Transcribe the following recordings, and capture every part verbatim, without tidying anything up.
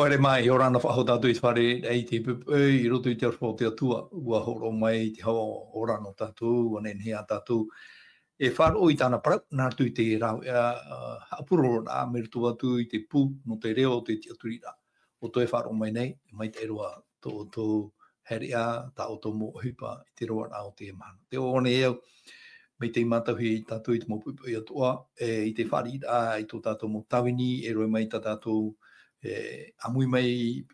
Haere mai, ʻia ora na faʻahou tātou i te fārereiraʻa i te poʻipoʻi i roto i te aroha o te Atua, ʻua hōroʻa mai te hau ora nō tātou, ʻua nehenehe ā tātou e faʻaroʻo i tāna parau, nā roto i te rāveʻa, ā, haʻapurororaʻa, mai roto atu i te pū nō te reo o te tiʻaturiraʻa. ʻO tō e faʻaroʻo mai nei, e maitaʻi roa tō ʻoutou haereʻa, tā ʻoutou mau ʻohipa i te roaraʻa o te mahana. Tē ʻoaʻoa nei au, mai te mātauhia tātou i te mau poʻipoʻi atoʻa, e, i te fāriʻiraʻa i tō tātou mau tāvini, e rave mai tā tātou, e, ʻāmui mai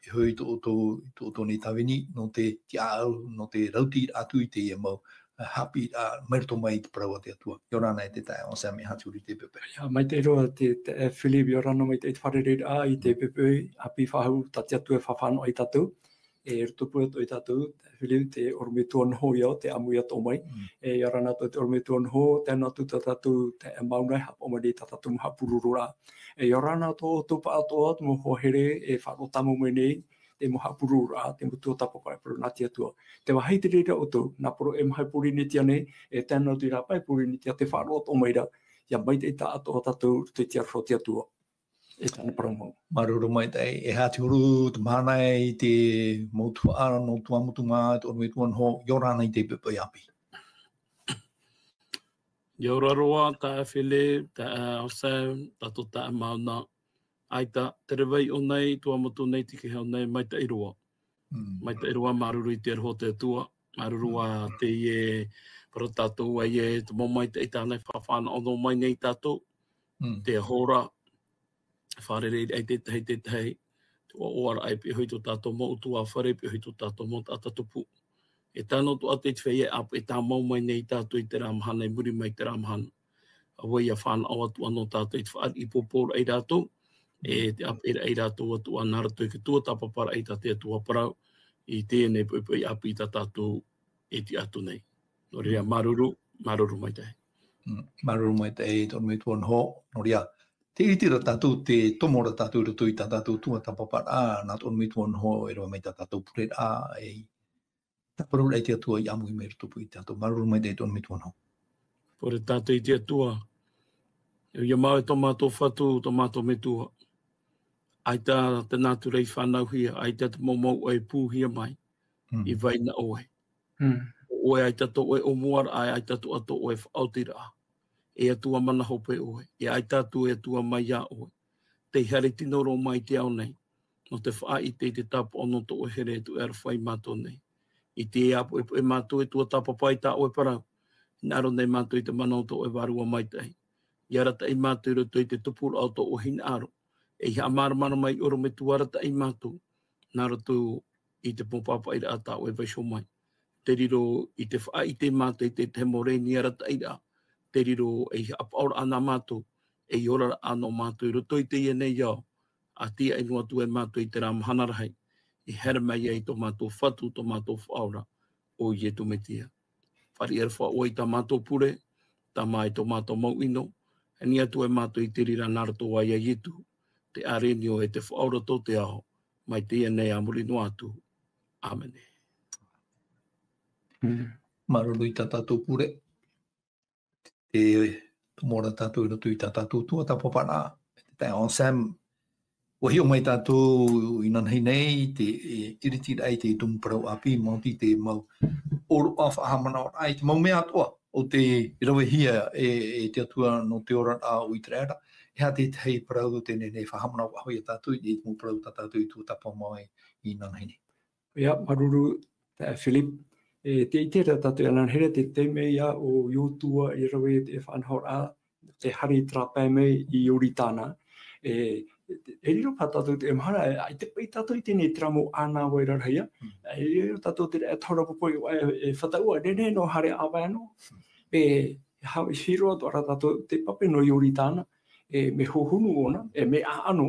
iho i tō ʻoutou, i tō ʻoutou nei tāvini, nō te tiʻaʻau, nō te rautiraʻa atu i teie mau, e, haʻapiʻiraʻa, mai roto mai i te parau a te Atua. ʻIa ora na e te taeaʻe Sam, e haʻaturi i te poʻipoʻi. ʻIa, maitaʻi roa te, te, e, Philip, ʻia ora na maitaʻi i te fārereiraʻa i te poʻipoʻi, ʻāpī faʻahou, tā te Atua e faʻafānaʻo ia tātou. E roto pū atoʻa ia tātou, Philip, te ʻorometua Noho ia, te ʻāmui atoʻa mai. Mm. E, ʻia ora na atoʻa te ʻorometua Noho, tae noa atu tā tātou, te, e, Mauna e haʻapaʻo mai nei tā tātou mau haʻapurororaʻa. E, ʻia ora na atoʻa tō pāʻatoʻa, te mau hoa here, e faʻaroʻo tāmau mai nei, te mau haʻapurororaʻa, te mau tuatāpapa e parau nā te Atua. Te vāhi i te reira ʻoutou, nā Poro e maha i Pōrīnetia nei, e tae noa atu i rāpae Pōrīnetia, tē faʻaroʻo atoʻa mai ra, ʻia maitaʻi taʻatoʻa tātou, te tiʻaturi o te Atua. E tāna parau mau. Māuruuru maitaʻi, e haʻati huru te mahana i te mau tuhaʻa nō Tuamotu mā, te ʻorometua Noho, ʻia ora na i te poʻipoʻi ʻāpī. ʻIa ora roa, taeaʻe Philip, taeaʻe Sam, tātou taeaʻe Mauna. ʻAita, terā vau i ʻō nei, Tuamotu nei, tei kehe nei, maitaʻi roa. Mm. Maitaʻi roa, māuruuru i te aroha o te Atua, māuruuru ā teie parau tātou ʻaita, te mau maitaʻi tāna e faʻafānaʻo noa mai nei tātou, Mm. te hora, fārereiraʻa i te tahi, te tahi, te ʻoaʻoaraʻa e piʻi iho i tō tātou mau ʻutuāfare, piʻi iho i tō tātou mau taʻata tupu. E tae noa atu ā i te feiā e ʻāpeʻe tāmau mai nei tātou i terā mahana, i muri mai i terā mahana. ʻA vai ʻia fānaʻo atu ā nō tātou i te fāriʻi pōpōraʻa ia rātou, e te ʻāpeʻeraʻa ia rātou atu ā nā roto i te tuatāpaparaʻa tā te Atua parau, i teie nei poʻipoʻi ʻāpī tā tātou e tiʻa atu nei. Nō reira, Mm. māuruuru, māuruuru maitaʻi. Mm, māuruuru maitaʻi, te ʻorometua Noho, nō reira, tē ʻite ra tātou, tē tomo ra tātou i roto i tā tātou tuatāpaparaʻa, nā te ʻorometua Noho, e rave mai tā tātou pureraʻa, e tāparauraʻa i te Atua i ʻāmui mai i roto pū ia tātou. Māuruuru maitaʻi, te ʻorometua Noho. Pure tātou i te Atua. ʻOia mau e tō mātou Fatu, tō mātou Metua. ʻAita te nātura i fānauhia, ʻaita te mau mouʻa i pūhia mai, Mm. i vai na ʻoe. Mm. ʻO ʻoe ʻaita tō ʻoe ʻōmuaraʻa, ʻaita atoʻa tō ʻoe faʻaotiraʻa. E Atua mana hope ʻoe, e ʻaita atu e Atua mai iā ʻoe. Tei haere tino roa mai i te ao nei, nō te faʻaʻite i te tāpaʻo nō tō ʻoe here e tuʻu e aroha ia mātou nei. I teie poʻipoʻi mātou e tuatāpapa i tā ʻoe parau, hinaʻaro nei mātou i te mana o tō ʻoe Vārua Maitaʻi. ʻIa arataʻi mātou i roto i te tupuraʻa o tō ʻoe hinaʻaro, e haʻamāramarama mai ʻorometua arataʻi mātou, nā roto i te mau pāpaʻiraʻa tā ʻoe e vaiiho mai. Tē riro i te faʻaʻite mātou i te tahi mau rēni arataʻiraʻa, tē riro ei haʻapaʻoraʻa nā mātou, ei oraraʻa nō mātou i roto i teie nei ao, ʻa tiaʻi noa atu ai mātou i terā mahana rahi, e haere mai ai tō mātou Fatu, tō mātou Faʻaora, ʻo Ietu Metia. Fāriʻi aroha ʻoe i tā mātou pure, tāmā i tō mātou mau ʻino, ani atu ai mātou i te reira nā roto iā Ietu, te ʻāreʻa e te Faʻaora tō te ao, mai teie nei ā muri noa atu. ʻĀmene. Mm. Māuruuru i tā tātou pure. Tē tomo ra tātou i roto i tā tātou tuatāpaparaʻa, te taeaʻe Sam, ʻua hiʻo mai tātou inanahi nei, te, e, ʻiritiraʻa i te tumu parau ʻāpī, maoti te mau ʻōroʻa faʻahaʻamanaʻoraʻa i te mau mea atoʻa, ʻo tei ravehia e, e te Atua nō te oraraʻa o ʻĪteraʻera, e aha te tahi parau tē nehenehe e faʻahaʻamanaʻo faʻahou ia tātou, i te mau parau tā tātou i tuatāpapa mai inanahi nei. ʻIa, māuruuru, taeaʻe Philip. E, tē ʻite ra tātou inanahi ra, te taime ïa ʻo Iosua i rave i te faʻanahoraʻa, tē haere i terā pae mai i Ioritana. E, e riro paha tātou te mahana, e, ʻaita paʻi tātou i teie nei terā mau ʻānāvai rarahi, ā. Mm. E, e riro tātou terā e tahora poʻipoʻi, e, e fataʻu ā, nehenehe nō haere ʻāvae noa. Mm. E, ha-, hiro atoʻa ra tātou te pape nō Ioritana, e, mea hohonu ʻōna, e, mea ʻaʻano,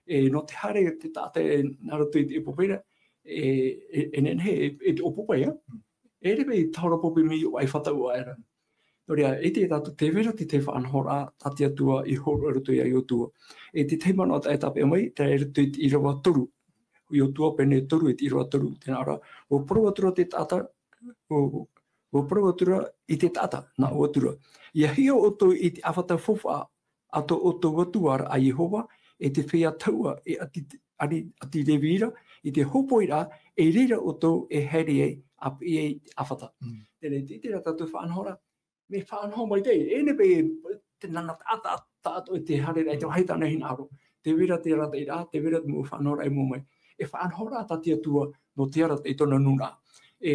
e, nō te haere te taʻata, e, nā roto i te ʻohipa ra, e, e, e nehenehe, e, e te ʻohipa, ā. Mm. E rave i te tahora poʻipoʻi mea ʻoaʻe fataʻu aʻera. Nō reira, e ʻite tātou tē vai ra te, te faʻanahoraʻa tā te Atua i hōroʻa i roto iā Iosua. E te tahi manaʻo tā e tāpeʻa mai, terā i roto i te ʻīrava toru. Iosua pene toru i te ʻīrava toru, tē nā ʻō ra, ʻua parau atu ra te taʻata, ʻua, ʻua parau atu ra i te taʻata, nā ʻō atu ra. ʻIa hiʻo ʻoutou i te ʻāfata faufaʻa a tō ʻoutou Atua ra a Iehova, e te feiā tahuʻa, e ʻāti, ʻāti, ʻāti Levi ra, i te hōpoiʻa, e reira ʻoutou e haere ai, ʻāpeʻe ai i te ʻāfata. Mm. Tēnei te, tērā tātou faʻanahoraʻa, mea faʻanaho maitaʻi, e nehenehe te nānā taʻata, taʻata e te haereraʻa i te vāhi tāna hinaʻaro. Tē vai ra te arataʻiraʻa, tē vai ra te mau faʻanahoraʻa e moʻa mai. E faʻanahoraʻa tā te Atua, nō te arataʻi i tōna nūnaʻa. E,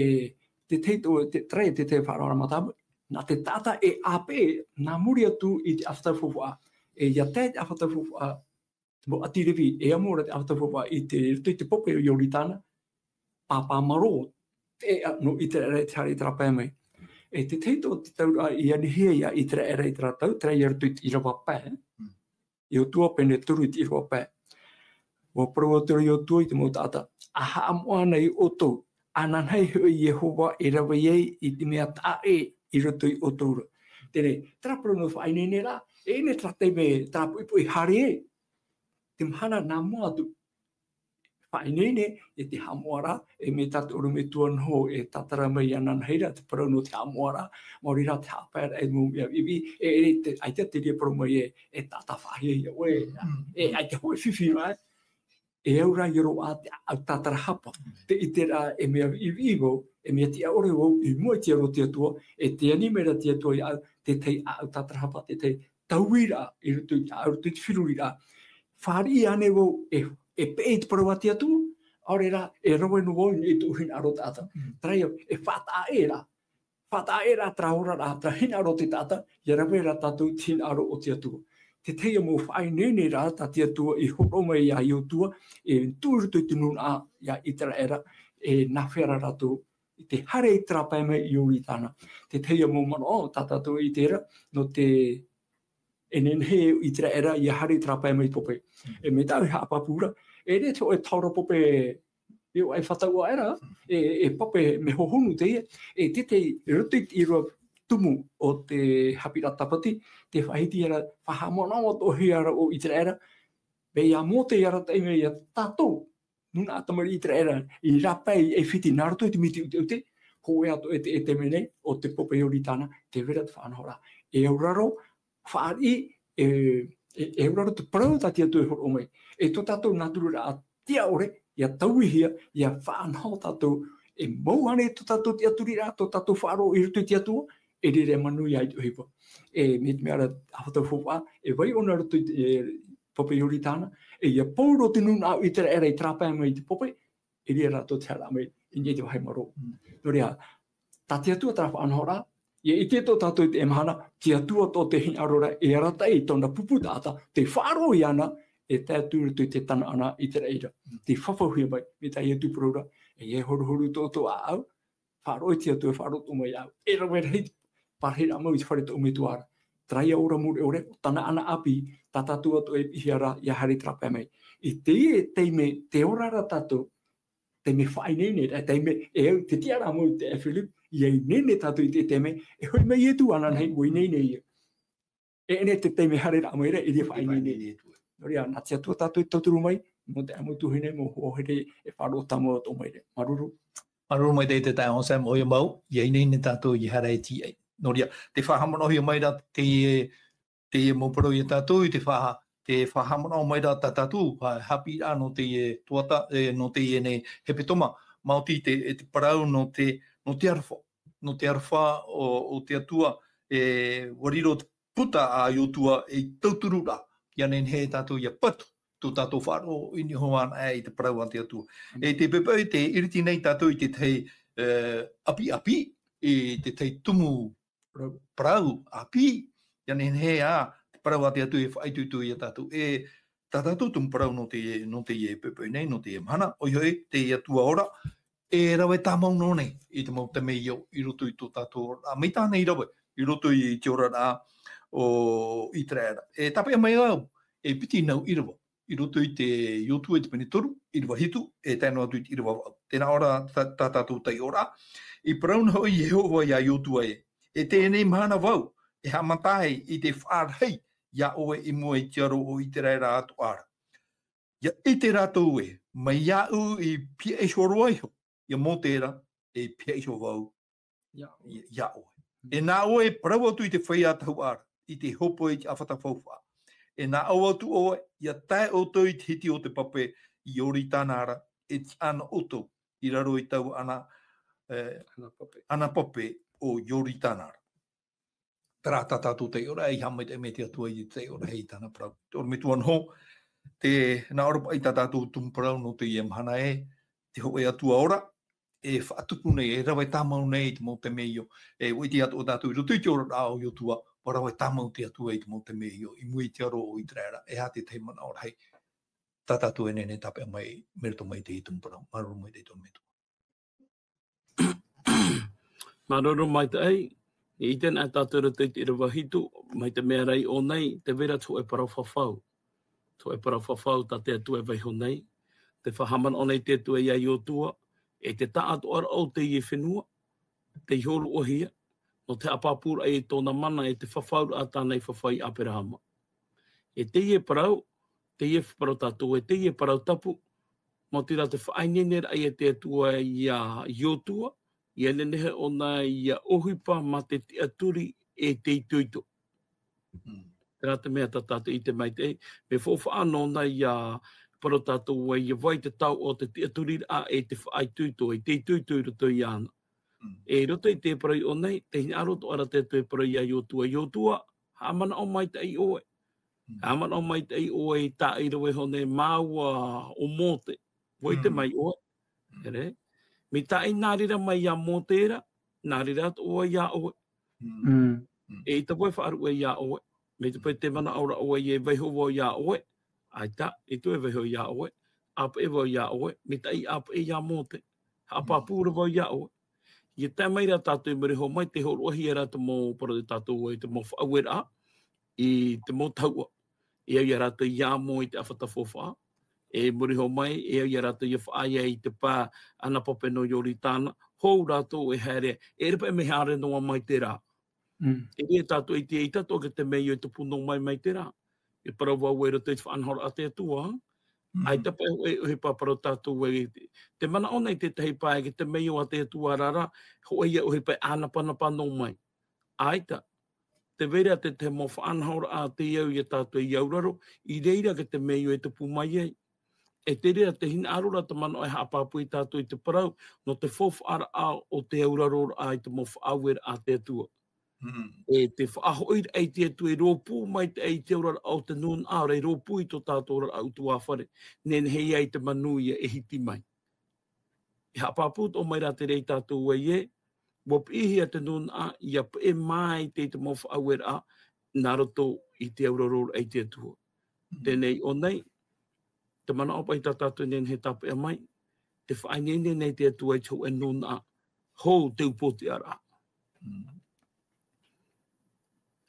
te tahi tō, te, terā e te tahi faʻanahoraʻa mātāmua, nā te taʻata e ʻāpeʻe, nā muri atu i te ʻāfata faufaʻa. E, ʻia tae i te ʻāfata faufaʻa, te mau ʻāti Levi, e amo ra te ʻāfata faufaʻa i te, roto i te pope o Ioritana, pāpā marō, te, a, nō ʻĪteraʻera i te haere i terā pae mai. E te tahi tō te tauraʻa i anihia ia ʻĪteraʻera i terā tau, terā ia roto i te ʻīrava pae. Mm. Iosua pene toru i te ʻīrava pae. ʻUa parau atu ra Iosua i te mau taʻata, ʻA haʻamoʻa na ʻoutou, ānānahi hoʻi Iehova e rave ai i te mea taʻa ʻē i roto ia ʻoutou ra. Tēnei, terā parau nō faʻaineineraʻa, e ʻere terā taime, terā poʻipoʻi haere, te mahana nā mua atu. Faʻaineine, e te haʻamoʻaraʻa, e mea tā te ʻorometua noho e tātara mai ānānahi ra, te parau nō te haʻamoʻaraʻa, maori rā te haʻapaeraʻa e mau mea viʻiviʻi, e, e te, ʻaita te reira parau mai e, e taʻata faʻahiahia ʻoe, Mm. e, ʻaita hōʻē fifi mai, e au rā i roaʻa te ʻāʻau tātarahapa, te ʻiteraʻa e mea viʻiviʻi vau, e mea tiʻa ʻore vau, i mua i te aro o te Atua, e tē ani mai ra te Atua iāʻu, te tahi ʻāʻau tātarahapa, te tahi tauiraʻa, i roto i te, i roto i te feruriraʻa. Fāriʻi ānei vau, e, e peʻe i te parau a te Atua, ʻaore rā, e rave noa vau i tōʻu hinaʻaro taʻata. Mm. Terā ia, e faʻataʻa ʻē ra. Faʻataʻa ʻē ra terā oraraʻa, terā hinaʻaro o te taʻata, ʻia rave ra tātou i te hinaʻaro o te Atua. Te tahi mau faʻaineineraʻa tā te Atua i hōroʻa mai ia Iosua, e tuʻu i roto i te nūnaʻa ia ʻĪteraʻera, e nāfea rā rātou i te haere i terā pae mai i Ioritana. Te tahi mau manaʻo tā tātou i ʻite ra, nō te, e nehenehe ʻĪteraʻera ʻia haere i terā pae mai i te pope. Mm. E mea tāʻu e haʻapāpū ra, e ʻere te hōʻē taura pope, e ʻo e fātau aʻera, e, e pape mea hohonu teie, e te, te, i roto i te ʻīrava tumu o te Haʻapiʻiraʻa Tāpati, tē faʻahiti ra, faʻahaʻamanaʻo atoʻahia ra ʻo ʻĪteraʻera, mea ia Mōte i arataʻi mai ia tātou, nūnaʻa tamariʻi ʻĪteraʻera, i rāpae i ʻAifiti nā roto i te miti ʻuteʻute, hōʻē atoʻa e te, e te mea nei, ʻo te pope Ioritana, tē vai ra te faʻanahoraʻa. E auraro, fāriʻi, e, e, e auraro te parau tā te Atua e hōroʻa mai. E tō tātou nāturaraʻa tiʻa ʻore, ʻia tauihia, ʻia faʻanaho tātou, e mau ānei tō tātou tiʻaturiraʻa, tō tātou faʻaroʻo i roto i te Atua, e rere manuia i te ʻohipa. E, mai te mea ra, ʻāfata faufaʻa, e vai ʻōna roto i te, e, pope Ioritana, e ʻia pauroa te nūnaʻa ʻĪteraʻera i terā pae mai i te pope, e rere rātou te haere mai, i niʻa i te vāhi marō. Mm. Nō reira, tā te Atua terā faʻanahoraʻa, ʻia ʻite atoʻa tātou i teie mahana, te Atua tō te hinaʻaro ra, e arataʻi i tōna pupu taʻata, tē faʻaroʻo iāna, e tae atu i roto i te Tanaana ʻĪteraʻera. Mm. Tē fafauhia mai, mai tā Ietu parau ra, e ʻia horuhoru tō ʻoutou ʻāʻau, faʻaroʻo i te Atua e faʻaroʻo atoʻa mai iāʻu. E rave rahi te parahiraʻa mau i te fare o tō ʻorometua ra. Terā ia ora mure ʻore, ʻo tāna ʻana ʻāpī, tā tātou atoʻa e piʻihia ra, ʻia haere i terā pae mai. I teie taime, tē ora ra tātou, taime faʻaineine, e taime, e au, te tiʻaraʻa mau i te Philip, ʻia ineine tātou i te taime, e hoʻi mai Ietu ānānahi, ʻua ineine ia. E ʻere te taime haereraʻa mai ra, e rere faʻaineine. Faʻaineine atu. Nō reira, nā te Atua tātou e tauturu mai, nō te mau tuahine, mau hoa here, e faʻaroʻo tāmau atoʻa mai ra. Māuruuru. Māuruuru maitaʻi te taeaʻe Sam, ʻoia mau, ʻia ineine tātou i haere i te ʻāʻau. Nō reira, tē faʻahaʻamanaʻohia mai ra te, te mau parau ia tātou, i te faʻa-, tē faʻahaʻamanaʻo mai ra tā tātou, ha-, haʻapiʻiraʻa nō teie tuata, e, nō teie nei hepetoma, maoti te, e te parau nō te, nō te aroha, nō te aroha o, o te Atua, e, ʻua riro te puta a Iosua ei tauturu ra, ʻia nehenehe tātou ʻia patu, tō tātou faʻaroʻo i niʻa iho anaʻe i te parau a te Atua. Mm. E te pepe, te iriti nei tātou i te tahi, e, ʻapiʻapi, i te tahi tumu parau, parau ʻāpī, ʻia nehenehe ā, te parau a te Atua e faʻaitoito ia tātou. E tā tātou tumu parau nō te, nō teie poʻipoʻi nei, nō teie mahana, ʻoia hoʻi, te Atua ora, e rave tāmau noa nei i te mau temeio i roto i tō tātou oraraʻa. Mai tā nei rave, i roto i te oraraʻa o Iteraera. E tāpeʻa mai au, e piti nau ʻīrava, i roto i te Iosua i te pene toru, ʻīrava hitu, e tae noa atu i te ʻīrava vaʻu. Tēnā ora tā, tā tātou taiʻoraʻa, i parau noa hoʻi Iehova ia Iosua ē, e teie nei mahana vau e haʻamata ai i te faʻarahi ia ʻoe i mua i te aro o Iteraera atoʻa ra. ʻIa ʻite rātou ē, mai iāʻu i pihaʻi iho roa iho, ia Mōte ra, e pihaʻi iho vau ia, ia ʻoe. E nā ʻoe e parau atu i te feiā tahuʻa ra, i te hōpoi i te ʻāfata faufaʻa. E nā ʻō atu ʻoe, ʻia tae ʻoutou i te hiti o te pape i Ioritana ra, e tiʻa ana ʻoutou i raro i taua ana, e, ana pape. Ana pape o Ioritana ra. Terā tā tātou taiʻoraʻa, e haʻamaitaʻi mai te Atua i te taiʻoraʻa i tāna parau. Te ʻorometua noho, tē nā ʻō ra paʻi tā tātou tumu parau nō teie mahana ē, te hōʻē Atua ora, e faʻatupu nei, e rave tāmau nei i te mau temeio, e ʻua ʻite atoʻa tātou i roto i te oraraʻa o Iotua, ʻua rave tāmau te Atua i te mau temeio, i mua i te aro o ʻĪteraʻera, e aha te tahi manaʻo rahi, tā tātou e nehenehe e tāpeʻa mai, mai roto mai i te tumu parau, māuruuru maitaʻi te ʻorometua. Māuruuru maitaʻi, i ʻite na tātou i roto i te ʻīrava hitu, mai te mea ra i ʻō nei, tē vai ra te hōʻē parau fafau. Te hōʻē parau fafau tā te Atua e vaiiho nei. Tē faʻahaʻamanaʻo nei te Atua iā Iotua, e te taʻatoʻaraʻa o teie fenua, tei hōroʻahia, nō te haʻapāpūraʻa i tōna mana e te fafauraʻa tāna i fafau iā ʻĀperahama. E teie parau, teie parau tātou, e teie parau tapu, maoti rā te faʻaineineraʻa ia te Atua iā Iotua, ʻia nehenehe ʻōna ʻia ʻohipa mā te tiʻaturi e te itoito. Mm. Terā te mea tā tātou i ʻite maitaʻi, mea faufaʻa nōna ʻia parau tātou ē, ʻia vai te taoʻa o te tiʻaturiraʻa e te faʻaitoito, e te itoito i roto iāna. Mm. E i roto i te parau i ʻō nei, tē hinaʻaro atoʻa ra te Atua e parau iā Iotua, Iotua, haʻamanaʻo maitaʻi ʻoe. Mm. Haʻamanaʻo maitaʻi ʻoe i tāʻu i rave iho nei māua ʻo Mōte. ʻUa ʻite Mm. mai ʻoe. Mm. Here? Mai tāʻu i nā reira mai iā Mōte ra, nā reira atoʻa iā ʻoe. Mm. Mm. Mm. E ʻaita vau e faʻaruʻe iā ʻoe. Mai te peu tē manaʻo ra ʻoe e vaiiho vau iā ʻoe. ʻAita, ʻaita e vaiiho iā ʻoe. ʻĀpeʻe vau iā ʻoe. Mai tāʻu i ʻāpeʻe iā Mōte. Haʻapāpū ra vau iā ʻoe. ʻIa tae mai ra tātou i muri iho mai, tē hōroʻahia ra te mau parau tā tātou ē, te mau faʻaueraʻa, i te mau tahuʻa. E au ia rātou ʻia amo i te ʻāfata faufaʻa. E muri iho mai, e au ia rātou ʻia faʻaea i te pae ana pape nō Ioritana. Hou rātou e haere, e ʻere paʻi mea haere noa mai terā. Mm. E riro tātou i te, ʻaita atoʻa te temeio e tupu noa mai mai terā. E parau vau ē i roto i te faʻanahoraʻa a te Atua. Mm. ʻAita paʻi hōʻē, hōʻē parau tātou ē, tē manaʻo nei te tahi pae te temeio a te Atua ra, hōʻē ia ʻohipa e ʻānapanapa noa mai. ʻAita, tē vai ra te, te mau faʻanahoraʻa tei au ia tātou i auraro, i reira te temeio e tupu mai ai. E te reira tē hinaʻaro ra te manaʻo e haʻapāpū ia tātou i te parau, nō te faufaʻaraʻa o te auraroraʻa i te mau faʻaueraʻa a te Atua. Mm. E te faʻahoʻiraʻa i te Atua e rōpū maitaʻi i te auraraʻa o te nūnaʻa, ʻaore e rōpū i tō tātou oraraʻa ʻutuāfare, nehenehe ai te manuia e hiti mai. E haʻapāpū atoʻa mai rā te reira ia tātou ē, ʻua piʻihia te nūnaʻa, ʻia peʻe maitaʻi te mau faʻaueraʻa, nā roto i te auraroraʻa i te Atua. Mm. Teie nei ʻō nei, te manaʻo paʻi tā tātou e nehenehe e tāpeʻa mai, tē faʻaineine nei te Atua i te hōʻē nūnaʻa, hou te upoʻotiʻaraʻa. Mm.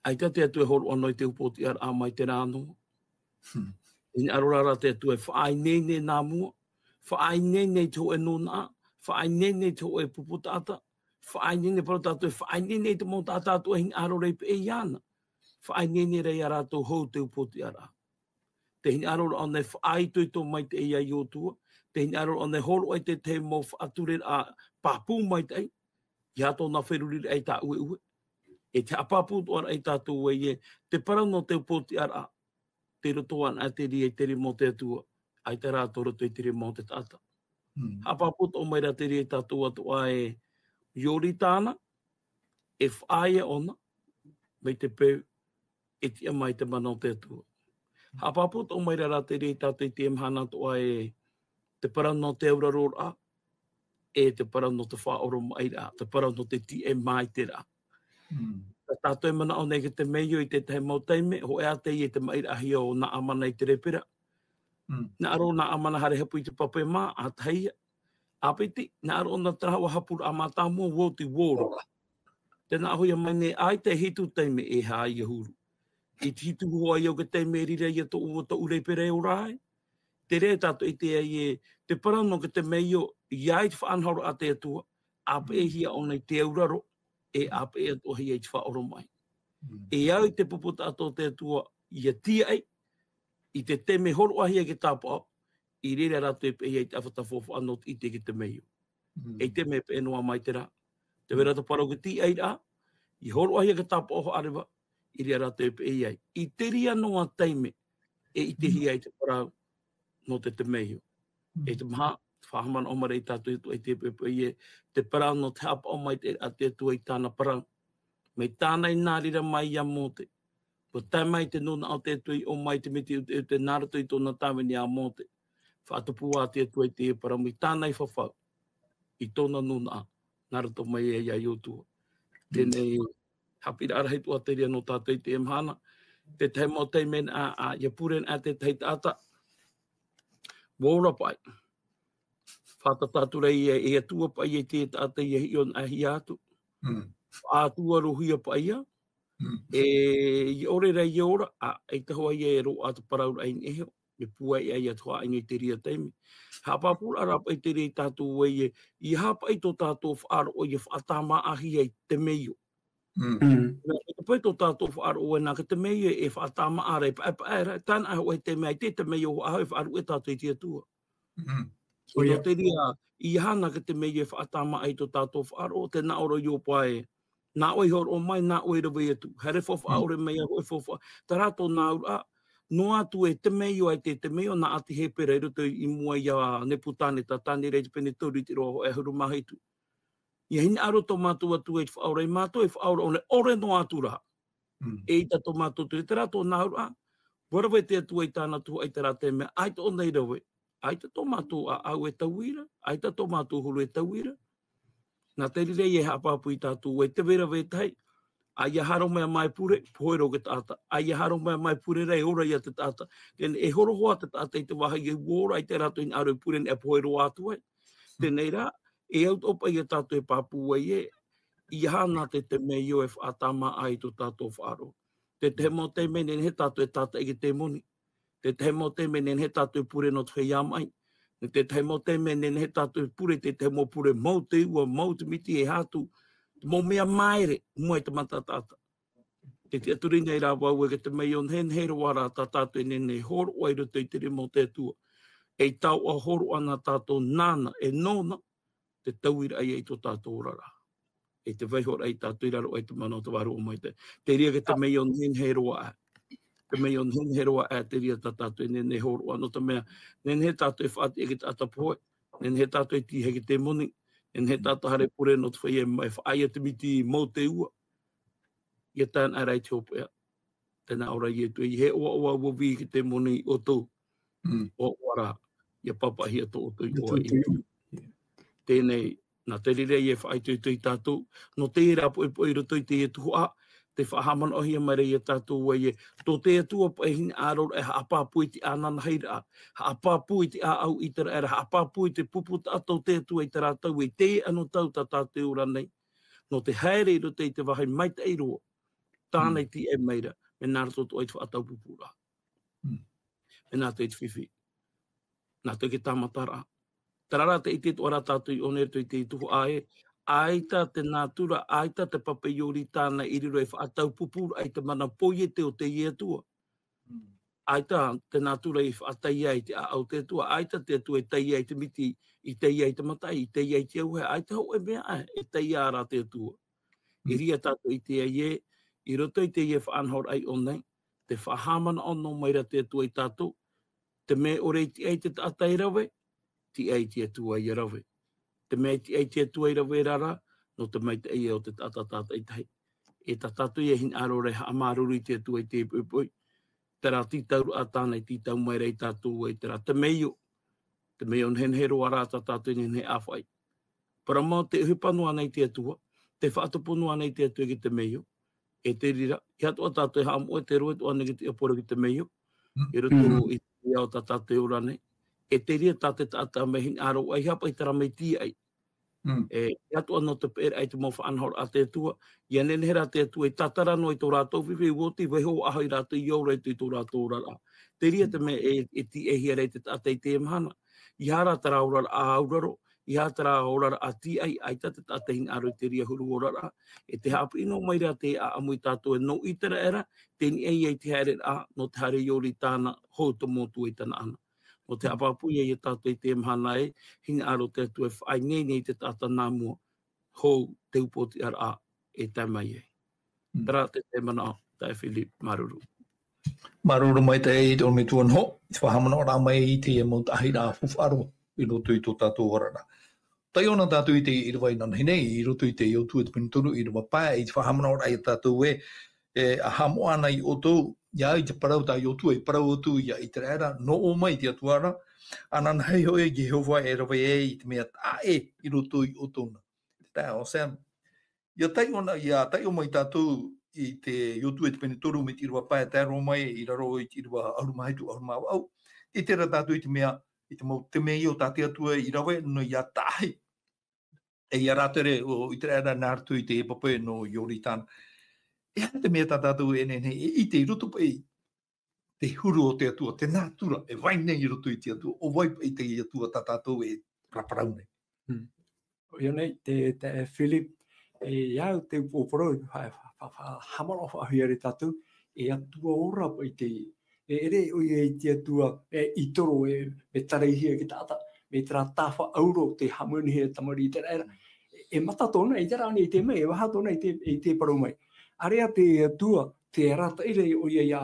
ʻAita te Atua e hōroʻa noa i te upoʻotiʻaraʻa mai terā noa. Hmm. Hinaʻaro ra te Atua e faʻaineine nā mua, faʻaineine i te hōʻē nūnaʻa, faʻaineine i te hōʻē pupu taʻata, faʻaineine, parau tātou e faʻaineine i te mau taʻata atoʻa e hinaʻaro ra e peʻe iāna. Faʻaineine ra ia rātou hou te upoʻotiʻaraʻa. Tē hinaʻaro ra ʻōna e faʻaitoito maitaʻi ia Iotua, tē hinaʻaro ra ʻōna e hōroʻa i te tahi mau faʻatureraʻa pāpū maitaʻi, ia tōna feruriraʻa i tāʻueʻue. E te haʻapāpū atoʻa ra ia tātou ē, te parau nō te upoʻotiʻaraʻa, tei roto anaʻe i te rima o te Atua, ʻaita rā tei roto i te rima o te taʻata. Hmm. Haʻapāpū atoʻa mai ra te reira ia tātou atoʻa ē, Ioritana, e faʻaea ʻōna, mai te peu, e tiʻa mai te mana o te Atua. Haʻapāpū atoʻa mai ra te reira ia tātou i teie mahana atoʻa ē, te parau nō te auraroraʻa, e te parau nō te faʻaoromaʻiraʻa, te parau nō te tīaʻi maitaʻiraʻa. Mm. Tā tātou e manaʻo nei te temeio i te tahi mau taime, hōʻē ā teie te maʻiraʻahia o Naamana i te lepera. Mm. Hinaʻaro Naamana haere hapu i te pape mā, ʻātahi ia. ʻĀpiti, hinaʻaro ʻōna terā hōʻē hapuraʻa mātāmua, ʻua oti, ʻua ora. Tē nā ʻōhia mai nei, ʻaita e hitu taime e haʻa i huru. I te hitu hoʻi o te taime e riro ai tōʻu, tōʻu lepera e ora ai. Te reira tātou e ʻite ai ē, te parau nō te temeio, ʻia ʻite i te faʻanahoraʻa a te Atua, ʻāpeʻehia ʻōna i te auraro, e ʻāpeʻe atoʻahia i te faʻaoromaʻi. Mm. E au i te pupu taʻata o te Atua, ʻia tīaʻi, i te taime e hōroʻahia te tāpaʻo, i reira rātou e peʻe ai i te ʻāfata faufaʻa nō te ʻite i te temeio. Mm. E te mea e peʻe noa mai terā. Tē vai ra te parau ʻo te tīaʻiraʻa, ʻia hōroʻahia te tāpaʻo haʻareva, i reira rātou e peʻe ai. I te reira noa taime, e ʻitehia ai te parau nō te temeio. E te maha, faʻahaʻamanaʻo mai ra tātou i te, i te, i te, i te parau nō te haʻapaʻo mai te, a te Atua i tāna parau. Mai tāna i nā reira mai iā Mōte. Ua tae mai te nūnaʻa o te Atua i ʻō mai te miti ute, ute nā roto i tōna tāvini a Mōte. Faʻatupu ā te Atua i te parau mai tāna i fafau. I tōna nūnaʻa, nā roto mai ia iā Iosua. Teie nei, haʻapiʻiraʻa rahi atoʻa terā nō tātou i teie mahana. Te tahi mau taime, a, a, ʻia pure ana te tahi taʻata. Ua ora paʻi. Faʻatata atu ra ia, e Atua paʻi e te taʻata ʻia hiʻo anaʻe hia atu. Mm. Faʻatuarohia paʻi ia. Mm. E, ʻia ʻore ra ʻia ora, a, eʻita hoʻi ia e roaʻa te parau ra i niʻa iho. E pūai ai atu haʻaino i terā taime. Haʻapāpūraʻa rā paʻi terā i tātou ē, e, ʻeiaha paʻi tō tātou faʻaroʻo ʻia faʻatāmāʻahia i te temeio. Mm. Mm. Nā, ʻaita paʻi tō tātou faʻaroʻo ē, nā, ka temeio e faʻatāmāʻa ra, e paʻepaʻe ra, tāna hoʻi te mea, ʻaita e temeio hoʻi e faʻaruʻe tātou i te Atua. Mm. So, ʻoia. Nō terā, ʻeiaha nā ka temeio e faʻatāmāʻa i tō tātou faʻaroʻo, tē nā ʻō ra Ioba ē, nā ʻoe i hōroʻa mai, nā ʻoe i rave atu. Haere faufaʻa, mm, ʻore mai iā ʻoe faufaʻa. Terā tōna auraʻa, noa atu e temeio, ʻaita e temeio, nā ʻāti Hepera i roto i mua iā Nepukaneta, Taniera i te pene toru i te ʻīrava hōʻē ʻahuru mā hitu. ʻIa hinaʻaro tō mātou Atua i te faʻaora, e mātou e faʻaora, ʻōna, ʻore noa atu ra. Mm. Eʻita tō mātou Atua, terā tōna auraʻa, ua rave te Atua i tāna tuhaʻa i terā taime, ʻaita ʻōna i rave, ʻaita tō mātou ʻāʻau e taui ra, ʻaita tō mātou huru e taui ra. Nā te reira e haʻapāpū ia tātou ē, tē vai ra vetahi, ʻa ʻia haere mai e pure, pohe roa te taʻata. ʻA ʻia haere mai e pure ra, e ora ia te taʻata. Teie nei, e horo hoʻi te taʻata i te vāhi ē ua ora ai te rātou hinaʻaro e pure nei e pohe roa atu ai. Teie nei rā, e au atoʻa paʻi ia tātou e pāpū ai ē, ʻeiaha nā te temeio e faʻatāmāʻa i tō tātou faʻaroʻo. Te tahi mau taime e nehenehe tātou e tātaʻi i te temoni. Te tahi mau taime e nehenehe tātou e pure nō te feiā maʻi. Te tahi mau taime e nehenehe tātou e pure, te tahi mau pure mau te ua, mau te miti, e aha atu, te mau mea māere, mua i te mata taʻata. Te tiʻaturi nei rā vau ē, ka temeio nehenehe roa rā tā tātou e nehenehe e hōroʻa i roto i te rima o te Atua. E taoʻa hōroʻa nā tātou nāna, e nōna, te tauiraʻa ia i tō tātou oraraʻa. E te vaihoraʻa ia tātou i raro aʻe i te mana o te Vārua Maitaʻi. Terā ka temeio nehenehe roa aʻe. Temeio nehenehe roa aʻe, terā tā tātou e nehenehe e hōroʻa, nō te mea, nehenehe tātou e faʻatiʻa i te taʻata pohe, nehenehe tātou e tīaʻi i te temoni, nehenehe tātou e haere e pure nō te feiā maʻi, faʻaea te miti mau te ua. ʻIa tae ana ra i te hopeʻa. Tē nā ʻō ra Ietu, ʻeiaha e ʻoaʻoa ua vī i te temoni iā ʻoutou. Mm. ʻOaʻoa rā, ʻia pāpaʻihia tō ʻoutou iʻoa. ʻOaʻoa. Teie nei, nā te reira e faʻaitoito ia tātou, nō te reira poʻipoʻi i roto i teie tuhaʻa, tē faʻahaʻamanaʻohia mai ra ia tātou ē, tō te Atua paʻi e hinaʻaro ra e haʻapāpū i te ānānahiraʻa, haʻapāpū i te ʻāʻau ʻiteraʻera, haʻapāpū i te pupu taʻata o te Atua i terā tau, i teie anotau tā tātou e ora nei, nō te haere i roto i te vāhi maitaʻi roa, tāna Mm. i tīaʻi mai ra, mea nā roto atoʻa i te faʻataupupūraʻa. Mm. Mea nā roto i te fifi. Nā roto i te tāmataraʻa. Terā rā te ʻite atoʻa ra tātou i ʻō nei i roto i te tuhaʻa ē, ʻaita te nātura, ʻaita te pape ʻiori tāna i riro ei faʻataupupūraʻa i te mana poiete o teie Atua. Mm. ʻAita te nātura i faʻatae i te ʻāʻau o te Atua, ʻaita te Atua e tae i te miti, i tae i te mataʻi, i tae i te auahi, ʻaita hōʻē mea ʻē, e tae rā te Atua. Mm. E ʻere ia tātou i ʻite ai ē, i roto i teie faʻanahoraʻa i ʻō nei, tē faʻahaʻamanaʻo noa mai ra te Atua ia tātou, te mea ʻore i tīaʻi te taʻata e rave, tīaʻi te Atua ʻia rave. Te mea i tīaʻi te Atua ʻia rave ra, nō te maitaʻi o te taʻata tātaʻitahi. E tā tātou e hinaʻaro ra e haʻamāuruuru i te Atua i teie poʻipoʻi. Terā tītauraʻa tāna i tītau mai ra ia tātou ē, terā temeio. Temeio nehenehe roa rā tā tātou e nehenehe e ʻāfaʻi. Parau mau tē ʻohipa noa nei te Atua, tē faʻatupu noa nei te Atua i te temeio. E te reira, ʻeiaha atoʻa tātou e haʻamoʻe, tē roaʻa atoʻa nei te ʻāpōsetolo i te temeio. Mm. I roto Mm. i te ao tā tātou e ora nei. E te reira tā te taʻata mea hinaʻaro, ʻeiaha paʻi terā mea tīaʻi. Mm. E, ʻeiaha atoʻa nō te peʻeraʻa i te mau faʻanahoraʻa a te Atua, ʻia nehenehe rā te Atua e tātara noa i tō rātou fifi, ʻua oti, vaiiho ā hoʻi rātou ʻia ora i tō rātou oraraʻa. Te reira te Mm. mea e, e tīaʻihia ra te taʻata i teie mahana. ʻEiaha rā terā oraraʻa auraro, ʻeiaha terā oraraʻa tīaʻi, ʻaita te taʻata e hinaʻaro i te reira huru oraraʻa. E tē haʻapiʻi noa mai ra te ʻāʻamu ia tātou ē nō ʻĪteraʻera, tei niʻa ia i te haereraʻa, nō te haere ʻiori tāna, hou te Metua i tāna ʻana. Nō te haʻapāpū ia ia tātou i teie mahana ē, hinaʻaro te Atua e faʻaineine i te taʻata nā mua, hou te upoʻotiʻaraʻa e tae mai ai. Mm. Terā te, te manaʻo, taeaʻe Philip, māuruuru. Māuruuru maitaʻi i te ʻorometua Noho, i te faʻahaʻamanaʻoraʻa mai i teie mau taʻahiraʻa faufaʻa roa i roto i tō tātou oraraʻa. Taiʻo na tātou i te ʻīrava i nanahi nei, i roto i te Iosua te pene toru, ʻīrava pae, i te faʻahaʻamanaʻoraʻa ia tātou ē, e, ʻa haʻamoʻa ana iā ʻoutou, ʻia au i te parau tā Iosua i parau atu iā ʻĪteraʻera, nō ʻō mai te Atua ra, ananahi hoʻi Iehova e rave ai i te mea taʻa ʻē i roto iā ʻoutou na. Te taeaʻe Sam, ʻia taiʻo na, ʻia taiʻo mai tātou i te Iosua i te pene toru mai te ʻīrava pae, tae roa mai i raro i te ʻīrava ʻahuru mā hitu, ʻahuru mā vaʻu. ʻIte ra tātou i te mea, i te mau temeio tā te Atua i rave, nō ʻia taʻahi. E ʻia rātere ʻo ʻĪteraʻera nā roto i te pape nō Ioritana. E aha te mea tā tātou e nehenehe e ʻite i roto paʻi te huru o te Atua, te nātura, e vai nei i roto i te Atua, ʻo vai paʻi te Atua tā tātou e paraparau nei. Hmm. ʻOia nei, te, te Philip, e, ʻia au te upoʻo parau, fa-, fa-, fa-, fa-, haʻamanaʻo faʻahou ia tātou, e Atua ora paʻi teie. E ʻere ʻoia i te Atua, e, i toro, e, e tareihia ki te taʻata, mea terā tāfa ʻauro, te haʻamanihia e tamariʻi ʻĪteraʻera. E, e mata tōna, i terā nei, i te mea, e vaha tōna, i te, i te parau mai. ʻĀreʻa te Atua, te arataʻi ra ʻoia iā,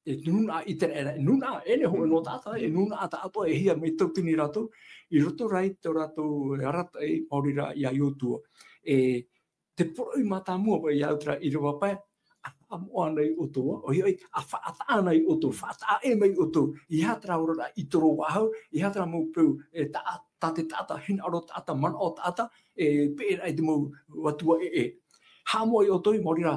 e nūnaʻa ʻĪteraʻera, e nūnaʻa, e nehenehe hoʻi nō taʻata, e nūnaʻa taʻatoʻa, e hia mea tautini rātou, i roto rā i tō rātou arataʻi, maori rā iā Iosua. E, te poroʻi mātāmua paʻi ʻia au terā ʻīrava pae, ʻa haʻamoʻa ana iā ʻoutou, ʻoia hoʻi, ʻa faʻataʻa ana iā ʻoutou, faʻataʻa ʻē mai iā ʻoutou, ʻeiaha terā oraraʻa i toro faʻahou, ʻeiaha terā mau peu, e, taʻa-, tā te taʻata, hinaʻaro taʻata, manaʻo taʻata, e, peʻeraʻa i te mau atua ʻē. Haʻamoʻa iā ʻoutou, maori rā,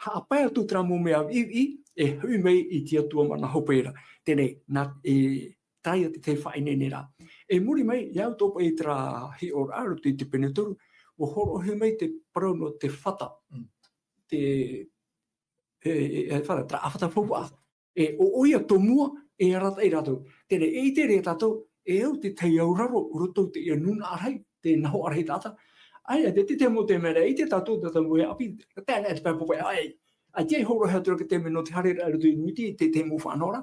haʻapae atu terā mau mea viʻiviʻi, e hoʻi mai i te Atua mana hope ra. Teie nei, nā, e, terā ia te, te faʻaineineraʻa. E muri mai, ʻia au tō paʻi terā hiʻoraʻa, roto i te pene toru, ʻua hōroʻahia mai te parau nō te fata. Mm. Te, e, e, e, fata, terā ʻāfata faufaʻa. E, ʻo, ʻoia tō mua, e arataʻi rātou. Teie nei, e ʻite ra tātou, e au te tahi auraro, roto i teie nūnaʻa rahi, te nahoʻa rahi taʻata. ʻAita, te, te, te mau temeio, ʻite tātou, tātou mau ʻāpī, tae noa te pae pope, ʻaita, ʻaita e hōroʻahia atu ra te mea nō te haereraʻa i roto i te miti, te, te mau faʻanahoraʻa,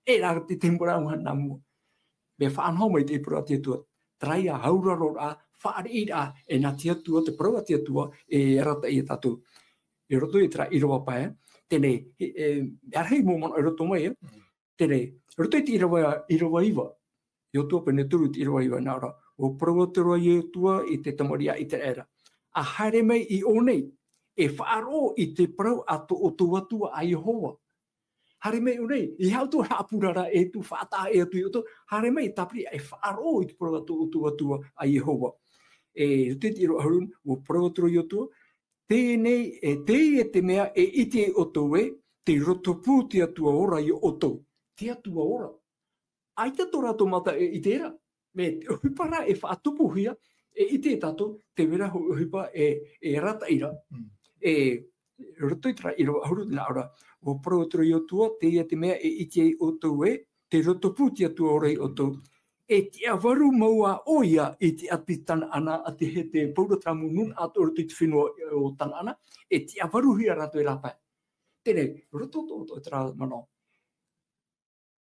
e rā te, te mau rā nā mua. Mea faʻanaho mai te parau a te Atua, terā ia auraroraʻa, fāriʻiraʻa, e nā te Atua, te parau a te Atua, e arataʻi ia tātou. I roto i terā ʻīrava pae, teie nei, e, e, ʻarahi mau manaʻo i roto mai, e. Mm. Teie nei, roto i te ʻīrava, ʻīrava iva, Iosua pene toru i te ʻīrava iva, nā ʻō ra, ʻua parau atu ra Iosua i te tamariʻi a ʻĪteraʻera. ʻA haere mai i ʻō nei, e faʻaroʻo i te parau a tō ʻoutou Atua a Iehova. Haere mai i ʻō nei, ʻeiaha ʻoutou e haʻapurara, e tū faʻataʻa ʻē atu iā ʻoutou, haere mai e tāpiri, e faʻaroʻo i te parau a tō ʻoutou Atua a Iehova. E, roto i te ʻīrava ʻahuru, ʻua parau atu ra Iosua, Teie nei, e, teie te mea e ʻite ai ʻoutou ē, tei rotopū te Atua ora iā ʻoutou. Te Atua ora. ʻAita tō rātou mata e ʻite ra. Mea te ʻohipa rā e faʻatupuhia, e ʻite tātou, te vai ra hoʻi ʻohipa e, e arataʻi ra. Mm. E, roto i terā ʻīrava ʻahuru nā ʻō ra, ʻua parau atu ra Iosua, teie te mea e ʻite ai ʻoutou ē, tei rotopū te Atua ora iā ʻoutou. E tiʻavaru mau ā ʻoia i te ʻāti Tanaana, a te hē te paura terā mau nūnaʻa atoʻa i roto i te fenua o Tanaana, e tiʻavaruhia rātou i rāpae. Teie nei, roto atoʻa terā manaʻo.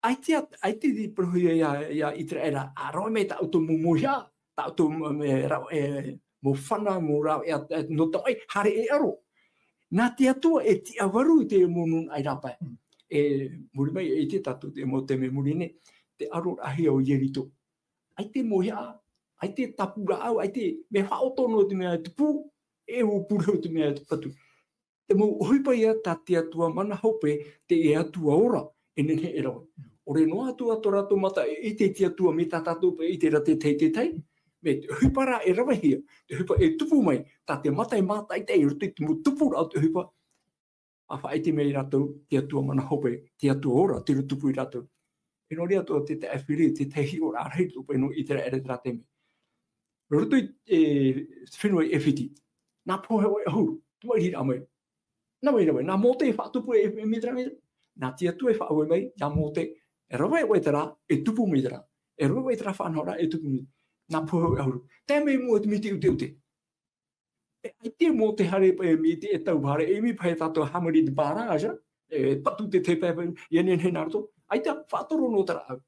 ʻAita, ʻaita i parauhia iā, iā ʻĪteraʻera, ʻa rave mai tā ʻoutou mau mauhaʻa, tā ʻoutou mau, mau rāveʻa, e, mau fana, mau rāveʻa, e, nō Tamaʻi, haere e ʻaro. Nā te Atua e tiʻavaru i te mau nūnaʻa i rāpae. Mm. E, muri mai, e ʻite tātou te mau taime i muri nei, te ʻaroraʻahia o Ieriko. ʻAita mau mauhaʻa, ʻaita tāpura ʻau, ʻaita mea faʻaʻoto noa te mea e tupu, e ʻua purahau te mea e patu. Te mau ʻohipa ia tā te Atua mana hope, te Atua ora, e nehenehe e rave. ʻOre noa atu ā tō rātou mata e ʻite i te Atua mai tā tātou paʻi e ʻite ra te tahi, te tahi. Mea te ʻohipa rā e ravehia, te ʻohipa e tupu mai, tā te mata e mātaʻitaʻi i roto i te mau tupuraʻa o te ʻohipa. ʻA faʻaʻite mai rātou, te Atua mana hope, te Atua ora, tei rotopū ia rātou. E nō reira atoʻa te taʻa Philip, te tahi hiʻoraʻa rahi atoʻa paʻi nō ʻĪteraʻera i terā taime. Roto i, e, fenua i ʻAifiti. Nā Pōhēoe ʻahuru, te maʻiriraʻa mai. Nā vai ra mai, nā Mōte e faʻatupu e, e, mītera, mītera. Nā te Atua e faʻaue mai, iā Mōte, e rave ʻoe i terā, e tupu mai terā. E rave ʻoe i terā faʻanahoraʻa, e tupu mai. Nā Pōhēoe ʻahuru. Tae mai i mua i te miti ʻuteʻute. E, ʻaita Mōte haere paʻi e miti e tau haere, e ʻimi paʻi tātou hāmani te barrage, e patu te tepe paʻi, ʻia nehenehe nā roto. ʻAita, faʻatoro noa terā ʻau.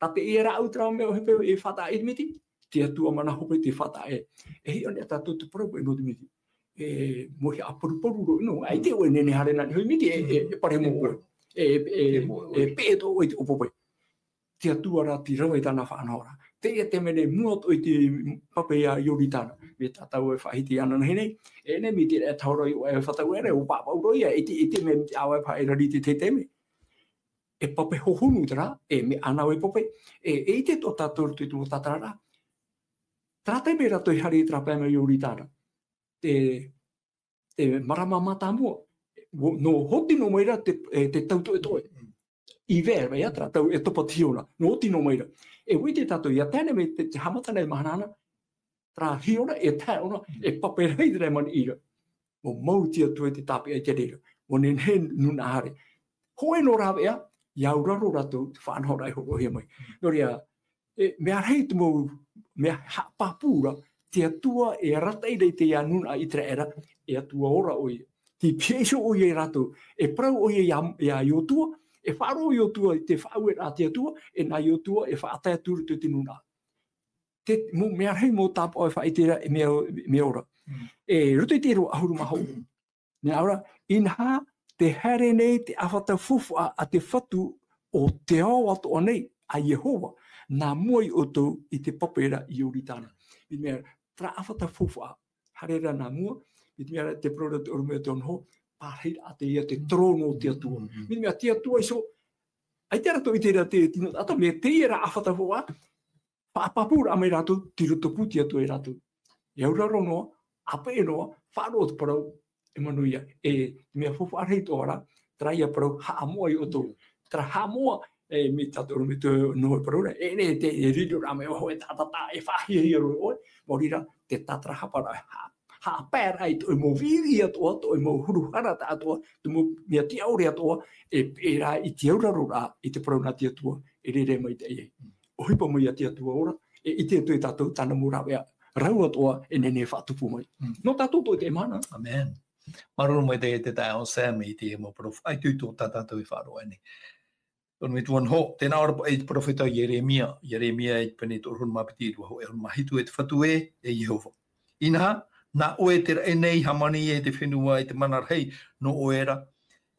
Tā teie rāʻau terā mea ʻohipa e faʻataʻa i te miti, te Atua mana hope tei faʻataʻa ē. E hiʻo nei tātou te parau paʻi nō te miti. E, mauhaʻa paruparu roa ʻino, ʻaita ʻoe e nehenehe haere nā niʻa i te miti, e, e, e pare mau ʻoe. e, e, e, e peʻe atoʻa i te ʻopope. Te Atua rā te rave i tāna faʻanahoraʻa. Teie te mea nei, mua atoʻa i te pape ia Ioritana. Mai tā tātou e faʻahiti ananahi nei, e nei mai te reira e tahora i ʻō e fātau ere, ʻo pāpaʻi roa ia, e te, e te mea mai te ʻāvae paha e rari te, te, te mea. E pape hohonu terā, e mea ʻānāvai pape, e, e ʻite atoʻa tātou i te, te tātararaʻa. Terā te mea rātou i haere i terā pae mai Ioritana. Te, te marama mātāmua. Nō, nō hoti noa mai ra te, e, te tau toʻetoʻe. Hiver, mai ia terā tau e topa te hiona. Nō hoti noa mai ra. E ʻua ʻite tātou, ia tae nei mai te, te haʻamata nei mahana ana, terā hiona, e tae ʻōna, e pape rahi terā mani ira. ʻUa mau te Atua i te tāpeʻa i te reira. ʻUa nehenehe nūnaʻa haere. Hōʻē noa rāveʻa, ia auraro rātou, te faʻanahoraʻa i hōroʻahia mai. Nō reira, e, mea rahi te mau, mea haʻapāpū ra, te Atua e arataʻi ra i teie nūnaʻa ʻĪteraʻera, e Atua ora ʻoia. Tei pihaʻi iho ʻoia ia rātou, e parau ʻoia ia, ia Iotua, e faʻaroʻo Iotua i te faʻaueraʻa a te Atua, e nā Iotua e faʻatae atu i roto i te nūnaʻa. Te, mau, mea rahi mau tāpaʻo e faʻaʻite ra, e mea, mea ora. Mm. E, roto i te ʻīrava ʻahuru mā hōʻē. Nā ʻō ra, inaha, tē haere nei te ʻāfata faufaʻa a te Fatu o te ao atoʻa nei, a Iehova, nā mua ia ʻoutou i te pape ra i Ioritana. Mai te mea, terā ʻāfata faufaʻa, haere ra nā mua, mai te mea ra te parau ra te ʻorometua Noho, pārahiraʻa teie te terōno o te Atua. Mm, mm. Mai te mea, te Atua iho, ʻaita rātou i ʻite ra te tino taʻata, mai teie rā ʻāfata faufaʻa, faʻapāpūraʻa mai rātou, tei roto pū te Atua ia rātou. E auraro noa, ʻāpeʻe noa, faʻaroʻo te parau, e manuia, e, mea faufaʻa rahi atoʻa ra, terā ia parau haʻamoʻa ia ʻoutou. Terā haʻamoʻa, e, mai tā te ʻorometua Noho e parau ra, e, nei te, e riro rā mai ʻoe, e tātata, e faʻahiahia roa ʻoe, maori rā, te tātarahapa ra, ha-, haʻapaeraʻa i tō ʻoe mau viʻiviʻi atoʻa, tō ʻoe mau huru hara atoʻa, tō mau mea tiʻa ʻore atoʻa, e, e rā i te auraro ra, i te parau nā te Atua, e rere mai te ai. ʻOhipa mai ia te Atua ora, e ʻite atu e tātou, tāna mau rāveʻa, rau atoʻa, e nehenehe e faʻatupu mai. Mm. Nō tātou atoʻa i teie mahana. Amen. Māuruuru maitaʻi te taeaʻe Sam i te mau parau faʻaitoito tā tātou e faʻaroʻo nei. ʻOrometua Noho, tē nā ʻō ra paʻi te perofeta Ieremia, Ieremia i te pene tōʻahuru mā piti, rua hōʻē ʻahuru mā hitu, e te Fatu ē, e Iehova. Inaha, nā ʻoe te raʻi nei, hāmani e te fenua, e te mana rahi, nō ʻoe ra,